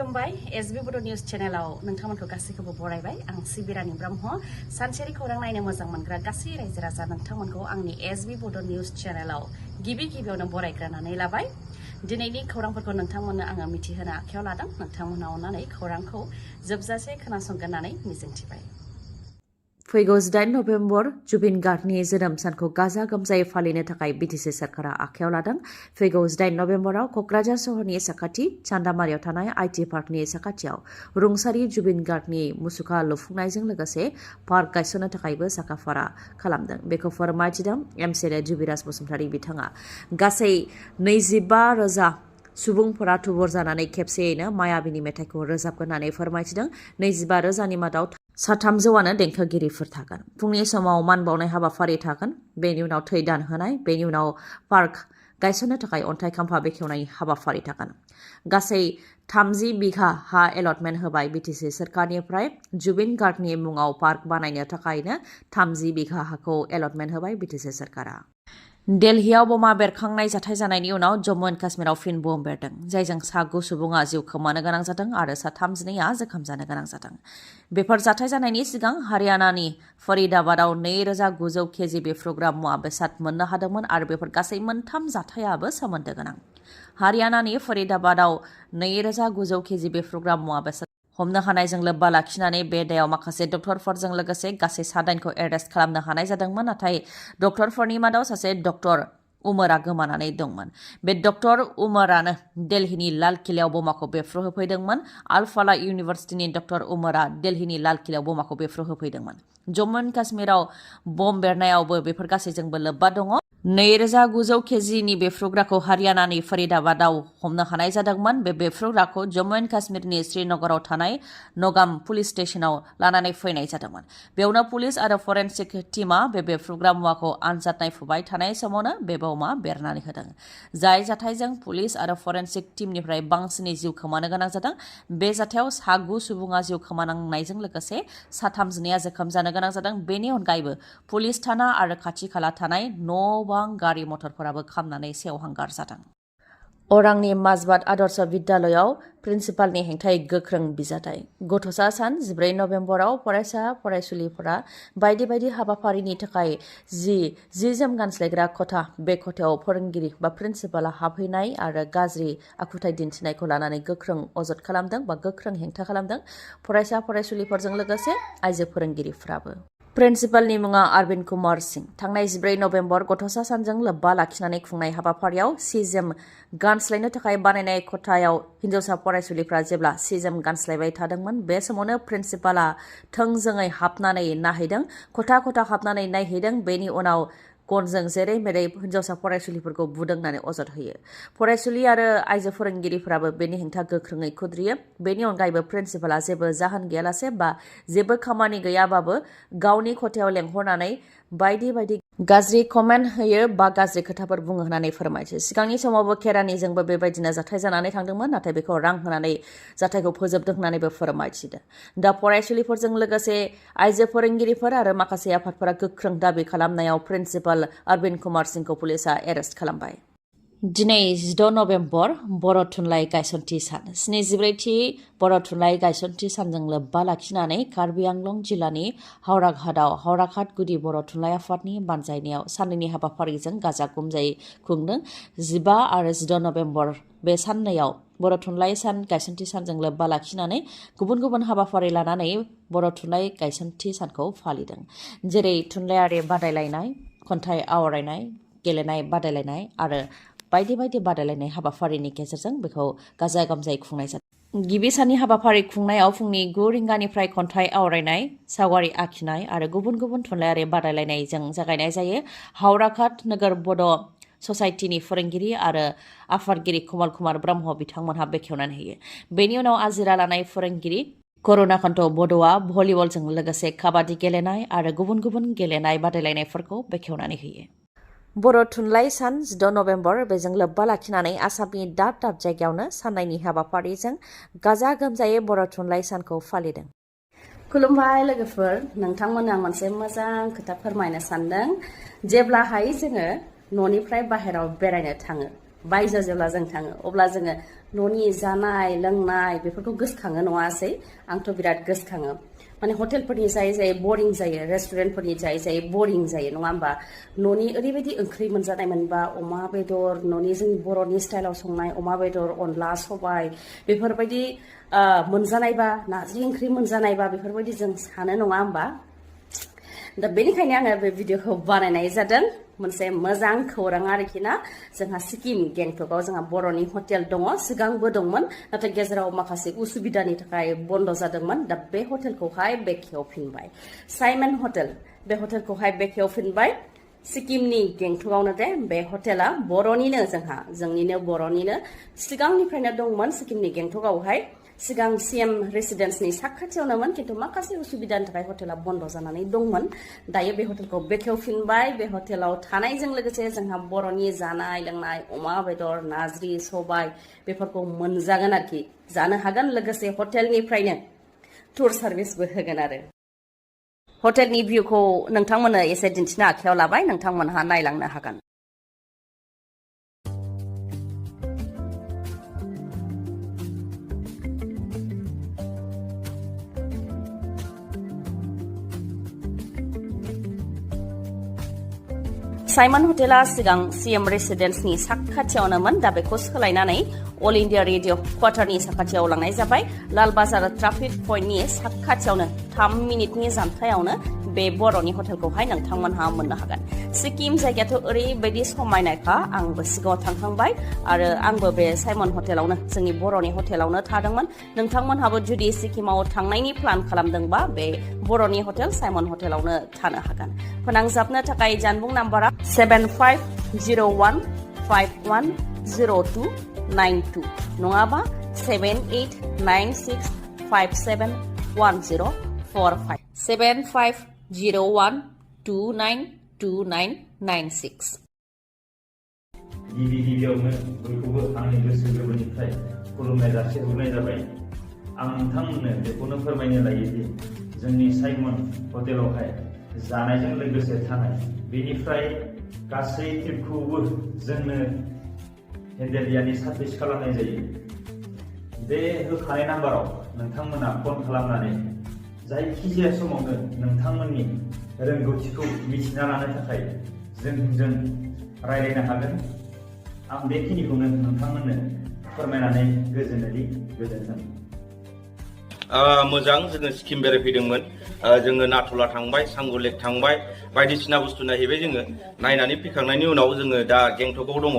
खुलुमबाय एसबी बड' निउज चेनेलाव नोंथांमोनखौ गासैखौबो बरायबाय आं सिबिरानि ब्रह्म सानसेनि खौरां नायनो मोजां मोनग्रा गासै रायजो राजा नोंथांमोनखौ आंनि एसबी बड' निउज चेनेलाव गिबियावनो बरायग्रोनानै लाबाय दिनैनि खौरांफोरखौ नोंथांमोननो आङो मिथिहोनो आखायाव लादों नोंथांमोना अननानै खौरांखौ जोबजासे खोनासंगोन होननानै मिजिंथिबाय फैगौ 8 नभेम्बर जुबिन गार्गनि जोनोम सानखौ गाजा गोमजायै फालिनो थाखाय बिटिसि सरकारा आखायाव लादों। फैगौ 8 नभेम्बराव क'क्राझार सहरनि साखाथि चान्दामारियाव थानाय आईटी पार्कनि साखाथियाव रुंसारि जुबिन गार्गनि मुसुखा लुफुंनायजों लोगोसे पार्क गायसननो थाखायबो साखाफारा खालामदों। बेखौ फोरमायथिदों एमसिएलए जुबिराज बसुमतारी बिथाङा। गासै 25,000 सुबुंफोरा थुबुर जानानै खेबसेयैनो मायाबिनि मेथाइखौ रोजाबगोन होननानै फोरमायथिदों। 25,000नि मादाव 300आनो देंखोगिरिफोर थागोन। फुंनि समाव मान बावनाय हाबाफारि थागोन। बेनि उनाव थै दान होनाय, बेनि उनाव पार्क गायसननो थाखाय अन्थाइ खाम्फा बेखेवनाय हाबाफारि थागोन। गासै 30 बिघा हा एलटमेन्ट होबाय बिटिसि सरकारनिफ्राय जुबिन गार्गनि मुङाव पार्क बानायनो थाखायनो 30 बिघा हाखौ एलटमेन्ट होबाय बिटिसि सरकारा। दिल्लीयाव बमा बेरखांनाय जाथाय जानायनि उनाव जम्मु एन्ड काश्मीराव फिन बम बेरदों, जायजों 9 सुबुङा जिउ खोमानो गोनां जादों आरो 32आ जोखोम जानो गोनां जादों। बेफोर जाथाय जानायनि सिगां हारियानानि फरीदाबादाव 2,900 केजि बेफ्रुग्रा मुवा बेसाद मोननो हादोंमोन आरो बेफोर गासै मोनथाम जाथायाबो सोमोन्दो गोनां। हारियानानि फरीदाबादाव 2,900 केजि बेफ्रुग्रा मुवा बेसाद हमनो हानायजों लोब्बा लाखिनानै बे दायाव माखासे डक्टरफोरजों लोगोसे गासै 7 एरेस्ट खालामनो हानाय जादोंमोन। नाथाय डक्टरफोरनि मादाव सासे डक्टर उमरआ गोमानानै दंमोन। बे डक्टर उमरानो दिल्लीनि लाल किलायाव बमाखौ बेफ्रुहोफैदोंमोन। आल-फालाह इउनिभार्सिटिनि डक्टर उमरआ दिल्लीनि लाल किलायाव बमाखौ बेफ्रुहोफैदोंमोन। जम्मु एन्ड काश्मीराव बम बेरनायावबो बेफोर गासैजोंबो लोब्बा दङ। 2,900 केजिनि बेफ्रुग्राखौ हारियानानि फरीदाबादाव हमनो हानाय जादोंमोन। बे बेफ्रुग्राखौ जम्मु एन्ड काश्मीरनि श्रीनगराव थानाय नगाम पुलिस स्टेशनाव लानानै फैनाय जादोंमोन। बेयावनो पुलिस आरो फरेन्सिक टीमा बे बेफ्रुग्रा मुवाखौ आनजाद नायफुबाय थानाय समावनो बे बमा बेरनानै होदों, जाय जाथायजों पुलिस आरो फरेन्सिक टीमनिफ्राय बांसिनै जिउ खोमानो गोनां जादों। बे जाथायाव 9 सुबुङा जिउ खोमानांनायजों लोगोसे 32आ जोखोम जानो गोनां जादों। बेनि अनगायैबो पुलिस थाना आरो खाथि खाला थानाय न'-बां, गारि मटरफोराबो खामनानै सेवहांगार जादों। अरांनि माजबात आदर्श बिद्यालयाव प्रिन्सिपालनि हेंथायै गोख्रों बिजाथाइ। गथ'सा सान 14 नभेम्बराव फरायसा फरायसुलिफोरा बायदि हाबाफारिनि थाखाय जि-जोम गानस्लायग्रा खथा, बे खथायाव फोरोंगिरि बा प्रिन्सिपाला हाबहैनाय आरो गाज्रि आखुथाय दिन्थिनायखौ लानानै गोख्रों अजद खालामदों बा गोख्रों हेंथा खालामदों फरायसा फरायसुलिफोरजों लोगोसे आइजो फोरोंगिरिफ्राबो। प्रिन्सिपालनि मुङा अरविन्द कुमार सिंह। थांनाय 14 नभेम्बर गथ'सा सानजों लोब्बा लाखिनानै खुंनाय हाबाफारियाव सि-जोम गानस्लायनो थाखाय बानायनाय खथायाव हिन्जावसा फरायसुलिफ्रा जेब्ला सि-जोम गानस्लायबाय थादोंमोन, बे समावनो प्रिन्सिपाला थोंजोङै हाबनानै नायहैदों, खथा हाबनानै नायहैदों। बेनि उनाव गनजों जेरै मेरै हिन्जावसा फरायसुलिफोरखौ बुदों होननानै अजद होयो। फरायसुलि आरो आइजो फोरोंगिरिफोराबो बेनि हेंथा गोख्रोङै खुद्रियो। बेनि अनगायैबो प्रिन्सिपाला जेबो जाहोन गैयालासे बा जेबो खामानि गैयाबाबो गावनि खथायाव लेंहरनानै बायदि गाज्रि कमेन्ट होयो बा गाज्रि खोथाफोर बुङो होननानै फोरमायथि। सिगांनि समावबो केरानिजोंबो बेबायदिनो जाथाय जानानै थांदोंमोन, नाथाय बेखौ रां होनानै जाथायखौ फोजोबदों होननानैबो फोरमायथिदों। दा फरायसुलिफोरजों लोगोसे आइजो फोरोंगिरिफोर आरो माखासे आफादफोरा गोख्रों दाबि खालामनायाव प्रिन्सिपाल अरविन्द कुमार सिंहखौ पुलिसा एरेस्ट खालामबाय। दिनै 6 नभेम्बर बर' थुनलाइ गायसनथि सान। 74थि बर' थुनलाइ गायसनथि सानजों लोब्बा लाखिनानै कार्बि आंलं जिल्लानि हावराघाटआव हावराघाट गुदि बर' थुनलाइ आफादनि बानजायनायाव साननैनि हाबाफारिजों गाजा गोमजायै खुंदों। 15 आरो 16 नभेम्बर बे साननैयाव बर' थुनलाइ सान गायसनथि सानजों लोब्बा लाखिनानै गुबुन हाबाफारि लानानै बर' थुनलाइ गायसनथि सानखौ फालिदों। जेरै थुनलाइयारि बादायलायनाय, खन्थाइ आवरायनाय, गेलेनाय बादायलायनाय आरो बायदि बादायलायनाय हाबाफारिनि गेजेरजों बेखौ गाजा गोमजायै खुंनाय जादों। गिबि साननि हाबाफारि खुंनायाव फुंनि 9 रिंगानिफ्राय खन्थाइ आवरायनाय, सावगारि आखिनाय आरो गुबुन थुनलाइयारि बादायलायनायजों जागायनाय जायो। हावराघाट नोगोर बड' ससाइटिनि फोरोंगिरि आरो आफादगिरि कमल कुमार ब्रह्म बिथांमोनहा बेखेवनानै होयो। बेनि उनाव आजिरा लानाय फोरोंगिरि करुणाकान्त बड'आ भलिबलजों लोगोसे काबादि गेलेनाय आरो गुबुन गेलेनाय बादायलायनायफोरखौ बेखेवनानै होयो। बर' थुनलाइ सान 6 नभेम्बर बेजों लोब्बा लाखिनानै आसामनि दाब जायगायावनो साननैनि हाबाफारिजों गाजा गोमजायै बर' थुनलाइ सानखौ फालिदों। खुलुमबाय लोगोफोर, नोंथांमोननो आं मोनसे मोजां खोथा फोरमायनो सानदों। जेब्लाहाय जोङो न'निफ्राय बाहेराव बेरायनो थाङो, बायजोआव जेब्ला जों थाङो अब्ला जोङो न'नि जानाय लोंनाय बेफोरखौ गोसोखाङो नङासै आंथ' बिराद गोसोखाङो माने हटेलफोरनि जायै बरिं जायो रेस्टुरेन्टफोरनि जायै बरिं जायो नङा होमबा न'नि ओरैबायदि ओंख्रि मोनजानाय मोनबा अमा बेदर न'नि जोंनि बर'नि स्टाइलाव संनाय अमा बेदर अनला सबाय बेफोरबायदि मोनजानायबा नारजि ओंख्रि मोनजानायबा बेफोरबायदि जों सानो नङा होमबा दा बेनिखायनो आङो बे भिडिअखौ बानायनाय जादों मोनसे मोजां खौरां आरोखि ना जोंहा सिक्किम गेंटकआव जोंहा बर'नि हटेल दङ सिगांबो दंमोन नाथाय गेजेराव माखासे उसुबिदानि थाखाय बन्द जादोंमोन दा बे हटेलखौहाय बेखेवफिनबाय साइमन हटेल बे हटेलखौहाय बेखेवफिनबाय सिक्किमनि गेंटकआवनो दे बे हटेला बर'निनो जोंनिनो बर'निनो सिगांनिफ्रायनो दंमोन सिक्किमनि गेंटकआवहाय सिगां सीएम रेसिडेन्सनि साखाथियावनोमोन खिन्थु माखासे उसुबिदानि थाखाय हटेला बन्द जानानै दंमोन दायो बे हटेलखौ बेखेवफिनबाय बे हटेलाव थानायजों लोगोसे जोंहा बर'नि जानाय लोंनाय अमा बेदर नारजि सबाय बेफोरखौ मोनजागोन आरोखि जानो हागोन लोगोसे हटेलनिफ्रायनो टुर सार्भिसबो होगोन आरो हटेलनि भिउखौ नोंथांमोननो एसे दिन्थिनो आखायाव लाबाय नोंथांमोनहा नायलांनो हागोन साइमन हटेला सिगां सीएम रेसिडेन्सनि साखाथियावनोमोन दा बेखौ सोलायनानै अल इन्डिया रेडिअ क्वार्टारनि साखाथियाव लांनाय जाबाय लाल बाजार ट्राफिक पइन्टनि साखाथियावनो 3 मिनिटनि जानथायावनो बे बर'नि हटेलखौहाय नोंथांमोनहा मोननो हागोन सिक्किम जायगायाथ' ओरैबायदि समायनायखा आंबो सिगाङाव थांखांबाय आरो आंबो बे साइमन हटेलावनो जोंनि बर'नि हटेलावनो थादोंमोन नोंथांमोनहाबो जुदि सिक्किमाव थांनायनि प्लान खालामदोंबा बे बर'नि हटेल साइमन हटेलावनो थानो हागोन फोनांजाबनो थाखाय जानबुं नाम्बारा 7501510292 नङाबा 7896571045 7501292996 गिबियावनो बयखौबो आंनि गोसो गोरबोनिफ्राय खुलुमनाय जासिहरनाय जाबाय आं नोंथांमोननो बेखौनो फोरमायनो लायो दि जोंनि साइमन हटेलावहाय जानायजों लोगोसे थानाय बेनिफ्राय गासै ट्रिपखौबो जोंनो हेन्डेलियानि सार्भिस खालामनाय जायो बे होखानाय नाम्बाराव नोंथांमोना फन खालामनानै जायखिजाया समावनो नोंथांमोननि रोंगौथिखौ मिथिना लानो थाखाय जोंजों रायलायनो हागोन आं बेखिनिखौनो नोंथांमोननो फोरमायनानै गोजोन्थों मोजां जोङो सिक्किम बेरायफैदोंमोन जोङो नाथुला थांबाय सांगुलेक थांबाय बायदिसिना बुस्थु नायहैबाय जोङो नायनानै फैखांनायनि उनाव जोङो दा गेंटकआव दङ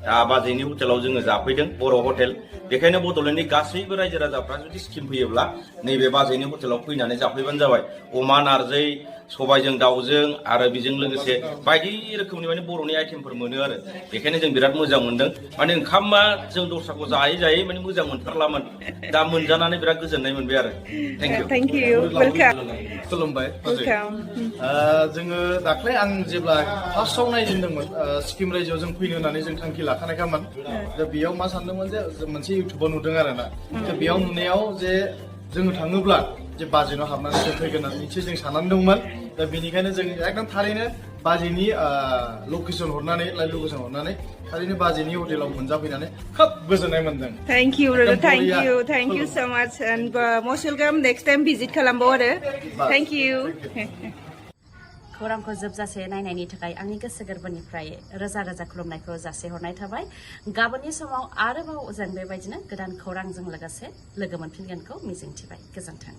दा बाजैनि हटेलाव जोङो जाफैदों बर' हटेल बेखायनो बड'लेण्डनि गासैबो रायजो राजाफ्रा जुदि सिक्किम फैयोब्ला नैबे बाजैनि हटेलाव फैनानै जाफैबानो जाबाय अमा नारजि सबायजों दाउजों आरो बेजों लोगोसे बायदि रोखोमनि माने बर'नि आइटेमफोर मोनो आरो बेखायनो जों बिराद मोजां मोनदों माने ओंखामा जों दस्राखौ जायै माने मोजां मोनथारलामोन दा मोनजानानै बिराद गोजोननाय मोनबाय आरो थेंक इउ वेलकाम खुलुमबाय जोङो दाख्लै आं जेब्ला फार्स्टआव नायजेनदोंमोन सिक्किम रायजोआव जों फैनो होननानै जों थांखि लाखानायखामोन दा बेयाव मा सानदोंमोन जे मोनसे इउटुबाव नुदों आरोना बेयाव नुनायाव जे जोङो थाङोब्ला जे बाजेनाव हाबनानै जों फैगोन होननानैसो जों साननानै दंमोन दा बेनिखायनो जों एकदम थारैनो बाजेनि लकेसन हरनानै लाइभ लकेसन हरनानै थारैनो बाजेनि हटेलाव मोनजाफैनानै खोब गोजोननाय मोनदों thank you so much and must welcome next time visit खालामबाव आरो थैंक इउ खौरांखौ जोबजासे नायनायनि थाखाय आंनि गोसो गोरबोनिफ्राय रोजा रोजा खुलुमनायखौ जासिहरनाय थाबाय गाबोननि समाव आरोबाव जों बेबायदिनो गोदान खौरांजों लोगोसे लोगो मोनफिनगोनखौ मिजिंथिबाय गोजोन्थों